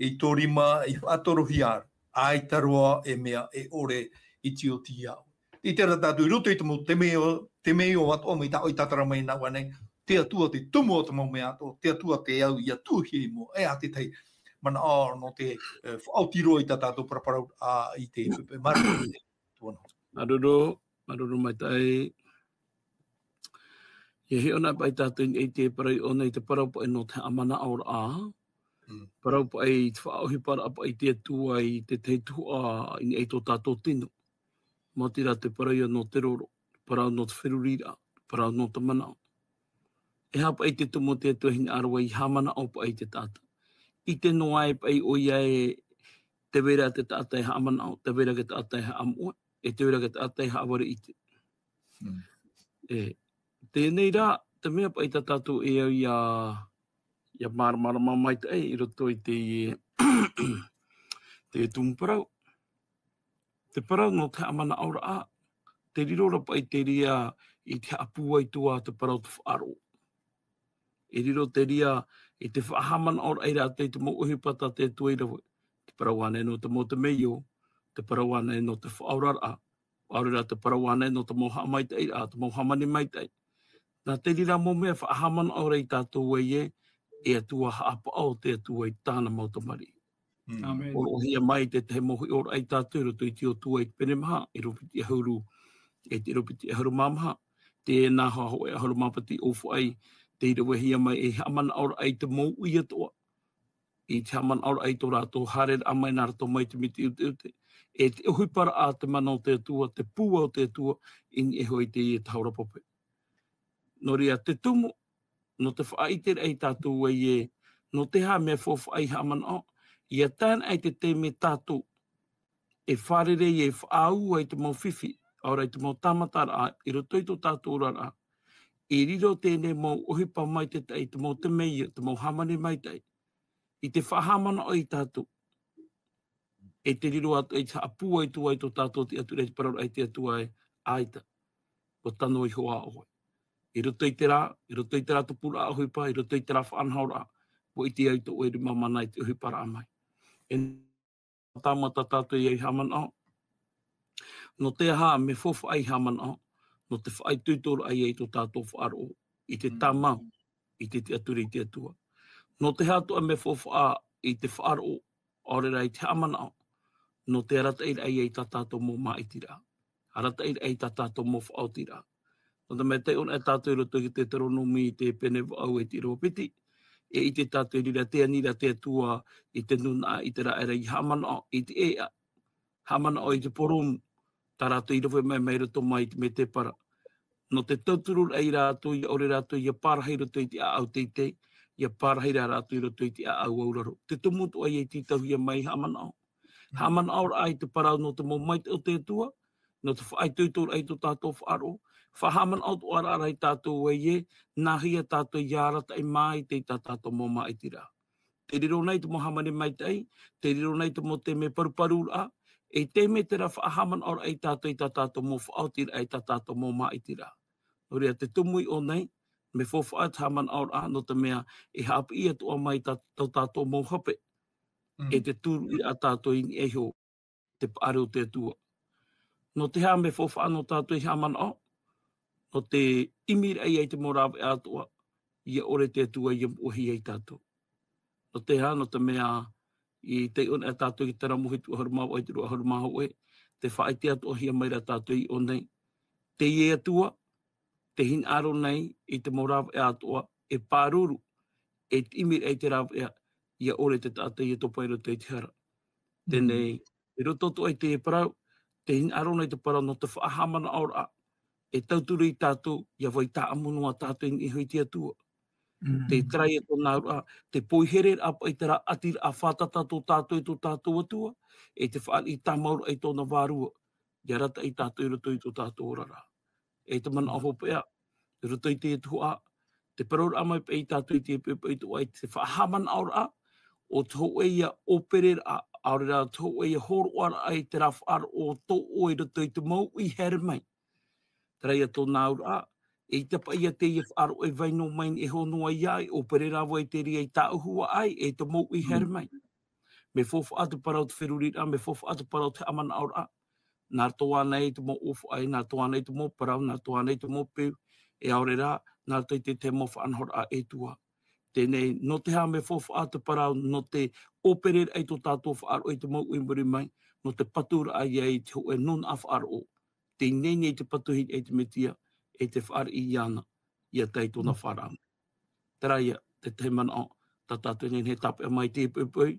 i tō rima, i faʻatorohia ra, ʻaita roa e mea e ʻore i tiʻotiʻi iā ʻoe. ʻIte ra tātou i roto i te mau temeio, temeio atoʻa mai tā ʻoe i tātara mai nā ʻō nei, te Atua te tumu o te mau mea atoʻa, te Atua te au ia tuʻuhia i mua, e ʻa te tahi manaʻo nō te, e, faʻaoti roa i tā tātou paraparau, ā, i te pepe mārama i te tuana. Māuruuru, māuruuru maitaʻi. E hiʻo na paʻi tātou i te parau ʻōna i te parau paʻi nō te haʻamanaʻoraʻa. Mm. Parau paʻi i te faʻaʻohiparaʻa paʻi te Atua i te tahi tuhaʻa i niʻa i tō tātou tino. Maoti rā te parau ia nō te roro, parau nō te feruriraʻa, parau nō te manaʻo. E aha paʻi te tumu o te Atua hinaʻaro ai i haʻamanaʻo paʻi te taʻata. ʻIte noa ai paʻi ʻoia ē, tē vai ra te taʻata e haʻamanaʻo, tē vai ra te taʻata e haʻamoʻe, e tē vai ra te taʻata e haʻavare ʻite. Mm. E, teie nei rā, te mea paʻi tā tātou e au ia, ia māramarama maitaʻi i roto i te, te tumu parau. Te parau nō te haʻamanaʻoraʻa, te riro ra paʻi te reira i te haʻapūai atu ā te parau te faʻaroʻo. E riro te reira i te faʻahaʻamanaʻoraʻa ia rātou i te mau ʻohipa tā te Atua i rave. Te parau ānei nō te mau temeio, te parau ānei nō te faʻaoraraʻa, ʻaore rā te parau ānei nō te mau haʻamaitaʻiraʻa, te mau hāmani maitaʻi. Nā te reira mau mea faʻahaʻamanaʻo ra ia tātou ē, e Atua haʻapaʻo te Atua i tāna mau tamariʻi. Mm. Amen. Hōroʻahia mai te tahi mau hiʻoraʻa ia tātou i roto i te Iosua i te pene maha, ʻīrava piti ʻahuru, e te ʻīrava piti ʻahuru mā maha, tēnā hōʻē ʻahuru mā piti ʻōfaʻi, tei ravehia mai e haʻamanaʻoraʻa i te mau uʻi atoʻa. I te haʻamanaʻoraʻa i tō rātou haereraʻa mai nā roto mai te miti ʻuteʻute. E te ʻohiparaʻa a te mana o te Atua, te pūai o te Atua, i niʻa iho i teie tahora pape. Nō reira te tumu, nō te faʻaʻiteraʻa ia tātou ē, nō te aha mea faufaʻa e haʻamanaʻo, ʻia tae ana i te taime tātou e fārerei e faʻaau ai te mau fifi, ʻaore rā i te mau tāmataraʻa, i roto i tō tātou oraraʻa. E riro teie nei mau ʻohipa maitaʻi, te mau temeio, te mau hāmani maitaʻi. I te faʻahaʻamanaʻo ia tātou. E te riro atu, e te haʻapūai atu ai tō tātou tiʻaturiraʻa i te parauraʻa a te Atua ē, ʻaita. ʻUa tano iho ā ʻoe. I roto i terā, i roto i terā tupuraʻa ʻohipa, i roto i terā faʻanahoraʻa, ʻua ʻite ai tō ʻoe rima mana i te ʻohiparaʻa mai. E tāmau tā tātou ia i haʻamanaʻo. Nō te aha mea faufaʻa i haʻamanaʻo? Nō te faʻaitoitoraʻa ia i tō tātou faʻaroʻo i te tāmau, i te tiʻaturi i te Atua. Nō te aha atoʻa mea faufaʻa i te faʻaroʻo, ʻaore rā i te haʻamanaʻo? Nō te arataʻiraʻa ia i tā tātou mau māʻitiraʻa. Arataʻiraʻa i tā tātou mau faʻaotiraʻa. Nō te mea taiʻo anaʻe tātou i roto i te Teuteronome i te pene vaʻu e te ʻīrava piti, e ʻite tātou i reira tē ani ra te Atua i te nūnaʻa, i te rāʻau i haʻamanaʻo i te ʻēʻa, haʻamanaʻo i te porōmu, tā rātou i rave mai mai roto mai i te mētēpara. Nō te tauturu ai rātou, ia ʻore rātou ia pārahi i roto i te ʻāʻau teitei, ia pārahi rā rātou i roto i te ʻāʻau auraro. Te tumu atoʻa ia i tītauhia mai haʻamanaʻo. Haʻamanaʻoraʻa i te parau nō te mau maitaʻi o te Atua, nō te faʻaitoitoraʻa i tō tātou faʻaroʻo. Faʻahaʻamanaʻo atoʻa ra i tātou ē, nāhea tātou ia arataʻi mai i tā tātou mau māʻitiraʻa. Tē riro nei te mau hāmani maitaʻi, tē riro nei te mau taime paruparuraʻa, e taime terā faʻahaʻamanaʻoraʻa ia tātou i tā tātou mau faʻaotiraʻa, i tā tātou mau māʻitiraʻa. Nō reira te tumu i ʻō nei, mea faufaʻa te haʻamanaʻoraʻa, nō te mea e haʻapiʻi atoʻa mai tā, tō tātou mau hape, e te tūruʻiraʻa tātou i niʻa iho te paʻari o te Atua. Nō te aha mea faufaʻa nō tātou i haʻamanaʻo? Nō te ʻimiraʻa ia i te mau rāveʻa atoʻa, ia ʻore te Atua ia moʻehia ia tātou. Nō te aha? Nō te mea i taiʻo anaʻe tātou i te Teuteronome hitu ʻahuru mā vaʻu, ʻahuru mā hōʻē, tē faʻaʻite atoʻahia mai ra tātou i ʻō nei. Teie Atua, tē hinaʻaro nei i te mau rāveʻa atoʻa, e pāruru, e te ʻimiraʻa i te rāveʻa, ia ʻore te taʻata ia topa i roto i te hara. Teie nei, i roto atoʻa i te parau, tē hinaʻaro nei te parau nō te faʻahaʻamanaʻoraʻa, e tauturu ia tātou, ia vai tāʻamu noa tātou i niʻa iho i te Atua. Te tarai atoʻa nā reira, te poihereraʻa paʻi terā ʻatiraʻa fātata tō tātou i tō tātou Atua, e te fāriʻi tāmauraʻa i tōna vārua, ia arataʻi ia tātou i roto i tō tātou oraraʻa. E te manaʻo hopeʻa, i roto i te tuhaʻa, te parauraʻa mai paʻi ia tātou i te poʻipoʻi atoʻa i te faʻahaʻamanaʻoraʻa, ʻo te hōʻē ia ʻōpereraʻa, ʻaore rā te hōʻē ia hōroʻaraʻa i terā faʻaroʻo tō ʻoe i roto i te mau uʻi haere mai. Terā ia tōna auraʻa, eʻita paʻi ia teie faʻaroʻo e vai noa mai i niʻa iho noa iā ʻoe, e ʻōpere rā vau i te reira i tāʻu huaʻai, e te mau uʻi haere mai. Mea faufaʻa te parau te feruriraʻa, mea faufaʻa te parau te haʻamanaʻoraʻa. Nā roto ānei te mau ʻōfaʻi, nā roto ānei te mau parau, nā roto ānei te mau peu, e ʻaore rā, nā roto i te, te mau faʻanahoraʻa e tuā. Teie nei, nō te aha mea faufaʻa te parau, nō te ʻōpereraʻa i tō tātou faʻaroʻo i te mau uʻi i muri mai, nō te paturaʻa ia i te hōʻē nūnaʻa faʻaroʻo. Tē ʻite nei te patuhiraʻa i te Mesia, e te fāriʻi iāna, ia tae i tōna faʻaroʻo. Terā ia, te tahi manaʻo, tā tātou e nehenehe e tāpeʻa mai i teie poʻipoʻi,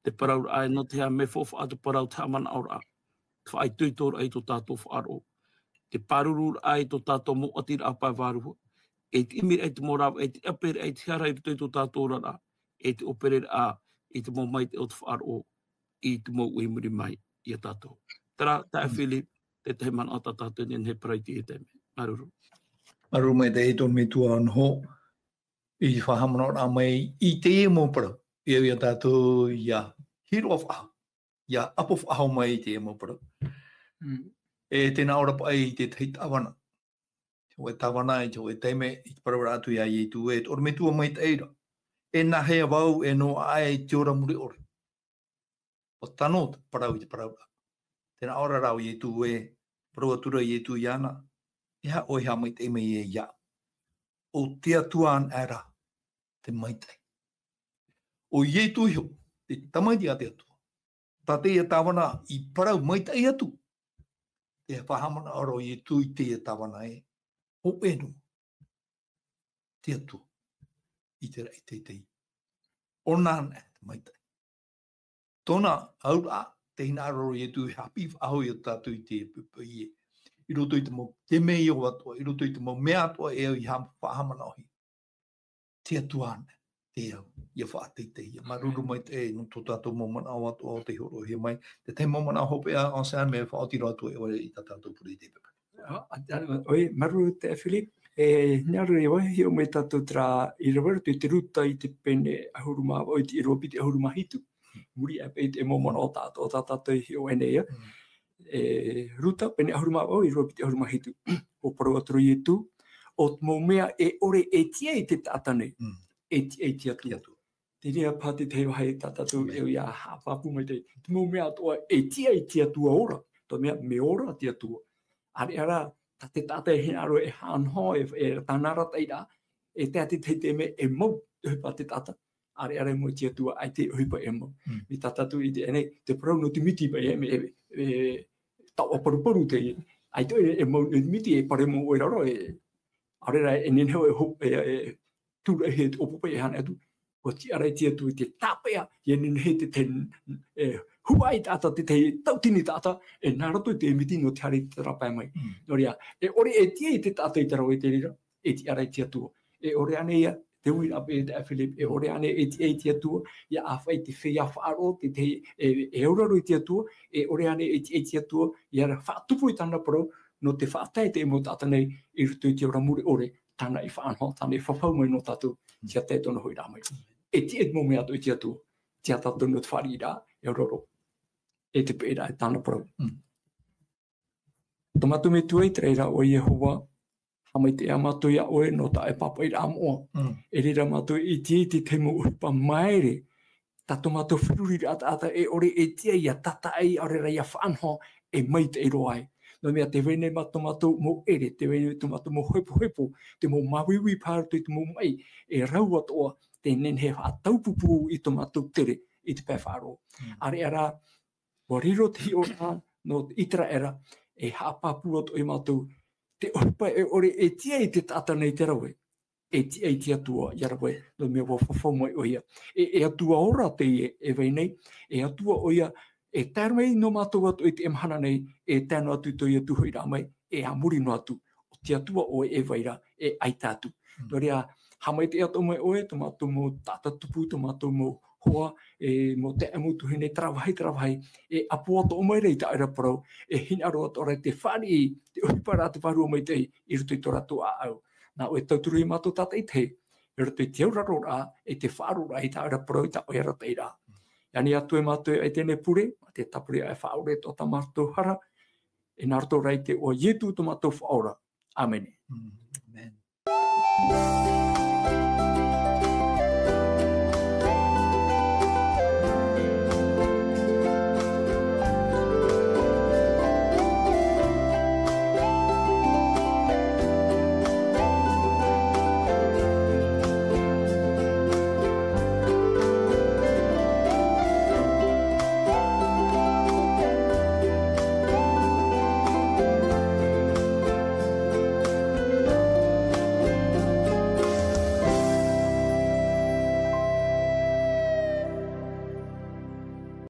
te parauraʻa e nō te aha mea faufaʻa te parau te haʻamanaʻoraʻa, te faʻaitoitoraʻa i tō tātou faʻaroʻo, te pārururaʻa i tō tātou mau ʻatiraʻa pae vārua, e te ʻimiraʻa i te mau rāveʻa, e te ʻāperaʻa i te hara i roto i tō tātou oraraʻa, e te ʻōpereraʻa i te mau maitaʻi o te faʻaroʻo, i te mau uʻi i muri mai iā tātou. Terā, taeaʻe Philip, te tahi manaʻo tā tātou e nehenehe e parau i teie taime. Māuruuru. Māuruuru maitaʻi tō te metua noho, i te faʻahaʻamanaʻoraʻa mai i teie mau parau. E au ia tātou ia hiroʻa faʻahou, ia ʻapo faʻahou mai i teie mau parau. E tē nā ʻō ra paʻi i te tahi tāvana. Te hōʻē tāvana, i te hōʻē taime, i te parauraʻa atu iā Ietu ē, te ʻorometua maitaʻi ra. E nāhea vau e noaʻa ai i te ora mure ʻore? ʻUa tano te parau i te parauraʻa. Tē nā ʻō ra rā ʻo Ietu ē, parau atu ra Ietu iāna, e aha ʻoe e haʻamaitaʻi mai ai iāʻu? ʻO te Atua anaʻe rā te maitaʻi. ʻO Ietu iho, te Tamaiti a te Atua. Tā teie tāvana i parau maitaʻi atu. Te faʻahaʻamanaʻo ra ʻo Ietu i teie tāvana ē, hōʻē noa te Atua i te raʻi teitei. ʻOna anaʻe te maitaʻi. Tōna auraʻa, tē hinaʻaro ra ʻo Ietu e haʻapiʻi faʻahou ia tātou i teie poʻipoʻi ē. I roto i te mau, te mea atoʻa, i roto i te mau mea atoʻa e au i ha-, faʻahaʻamanaʻohia. Te Atua anaʻe, te au, ia faʻateiteihia. Māuruuru maitaʻi nō tō tātou mau manaʻo atoʻa o tei hōroʻahia mai. Te tahi mau manaʻo hopeʻa, Anselme, mea faʻaoti roa atu e ʻoe i tā tātou pure i teie poʻipoʻi. ʻĀ, ʻā, ʻoe, māuruuru taeaʻe Philip. E, nā reira, ʻua hiʻo mai tātou terā i rave roto i te Ruta i te pene ʻahuru mā vaʻu, i te ʻīrava piti ʻahuru mā hitu. Muri aʻe paʻi i te mau manaʻo tā, tā, tā tātou i hiʻo aʻenei, ā. E, Ruta, pene ʻahuru mā vaʻu, ʻīrava piti ʻahuru mā hitu. ʻUa parau atu ra Ietu, ʻo te mau mea e ʻore e tiʻa i te taʻata nei, e tiʻa i te Atua. Te reira paha te tahi vāhi tā tātou e ia haʻapāpū mai te, te mau mea atoʻa e tiʻa i te Atua ora, tō mea mea ora te Atua. ʻAreʻa rā, tā te taʻata e hinaʻaro e haʻanoho, e, e tāna arataʻiraʻa, e tae te tahi te mea e mau, e ʻohipa te taʻata. ʻAreʻa rā e mau te Atua, ʻaita e ʻohipa e mau. Mm. Mai tā tātou i te, e nei, te parau nō te miti mai, e, e, e, taoʻa paruparu te, ʻaita e, e mau, e miti, e paremo ʻoe raro, e, ʻaore rā, e nehenehe e ho-, e, e, tūraʻi he te ʻopuaʻi e hana atu. ʻUa tiʻa rā te Atua i te tāpeʻa, e nehenehe te, te, e, huaʻai taʻata, te, te tautini taʻata, e nā roto i te miti nō te haere i te tāpae mai. Mm. Nō reira, e ʻore e tiʻa i te taʻata i te rave i te reira, e tiʻa rā te Atua. E ʻore ānei ia, te uiraʻa paʻi e tae Philip, e ʻore ānei e tiʻa i te Atua, ia ʻāfaʻi te feiā faʻaroʻo, te, te, e, e auraro i te Atua, e ʻore ānei e tiʻa i te Atua, ia faʻatupu i tāna parau, nō te faʻatae i te mau taʻata nei, i roto i te ora mure ʻore, tāna i faʻanaho, tāna i fafau mai nō tātou, tia tae tōna hoʻiraʻa mai. E tiʻa i te mau mea atoʻa i te Atua, tia tātou nō te fāriʻiraʻa, e auraro, e te peʻeraʻa, e tāna parau. Mm. Tō mātou Metua i te raʻi ra ʻo Iehova, haʻamaitaʻi ā mātou iā ʻoe nō tā ʻoe pāpaʻiraʻa moʻa. Mm. E reira mātou i tiʻa i te tahi mau ʻohipa māere, tā tō mātou feruriraʻa taʻata e ʻore e tiʻa ia tātaʻi, ʻaore rā ia faʻanaho, e maitaʻi roa ai. Nō te mea tē vai nei mā tō mātou mau ʻere, tē vai nei tō mātou mau hepohepo, te mau māuiui paha i roto i te mau maʻi, e rau atoʻa, tē nehenehe e faʻataupupū i tō mātou tere, i te pae faʻaroʻo. Mm. ʻAreʻa rā, ʻua riro te hiʻoraʻa nō ʻĪteraʻera, e haʻapāpū atoʻa ia mātou, te ʻohipa e ʻore e tiʻa i te taʻata nei te rave, e tiʻa i te Atua ia rave, nō te mea ʻua fafau mai ʻoia. E, e Atua ora teie e vai nei, e Atua ʻoia, e tae mai nō mātou atoʻa i teie mahana nei, e tae noa atu i tō Ietu hoʻiraʻa mai, e a muri noa atu, ʻo te Atua ʻoe e vai ra, e ʻaita atu. Mm. Nō reira, haʻamaitaʻi atoʻa mai ʻoe, tō mātou mau taʻata tupu, tō mātou mau hoa, e mau taeaʻe, mau tuahine, terā vāhi, terā vāhi, e ʻapo atoʻa mai ra i tā ʻoe ra parau, e hinaʻaro atoʻa ra i te fāriʻi, te ʻohipa ra a te Vārua Maitaʻi, i roto i tō rātou ʻāʻau. Nā ʻoe e tauturu ia mātou tātaʻitahi, i roto i te auraroraʻa, e te faʻaroʻoraʻa i tā ʻoe ra parau, i tā ʻoe arataʻiraʻa. E ani atu e mātou i teie nei pure, mā te tāpura e faʻaʻore atoʻa tā mātou hara, e nā roto rā i te iʻoa o Ietu tō mātou Faʻaora. ʻĀmene. Mm, amen.